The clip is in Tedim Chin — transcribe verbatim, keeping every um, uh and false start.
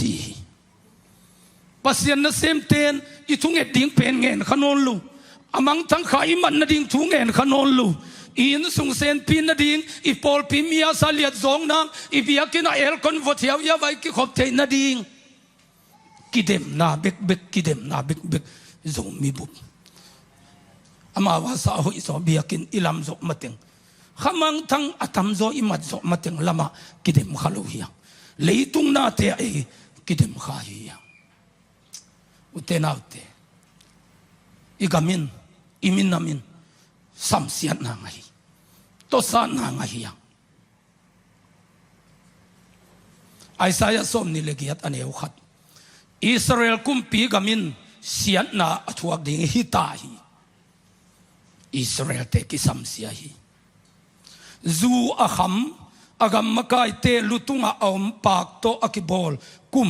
hi. Pasian nasemten i thunget ding pen ngen kha nawn lo. A mangthang kha i mat nading thu ngen kha nawn lo. I innsung senpi nading, i pawlpi mi a sa liat zawng nang, i biakinn a aircon vot hiauhiau a i kikhop theih nading. Kidemna bekbek, kidemna bekbek. Zomi bup. Amau a sa a hoih zaw biakinn i lam zawh mateng, kha mangthang a tamzaw i mat zawh mateng lamah kidem kha lo hi hang. Leitung nate ah ei kidem kha hi hang. Ute naute, i gam in, i minam in samsiatna ngah hi. Tawsatna ngah hi hang. Isaiah sawmnih le giat a neu khat. Israel kumpi gam in siatna a thuak ding hi ta hi. Israelte kisamsia hi. Zu a kham, a gam makaite lu tungah a om, paak tawh a kibawl kum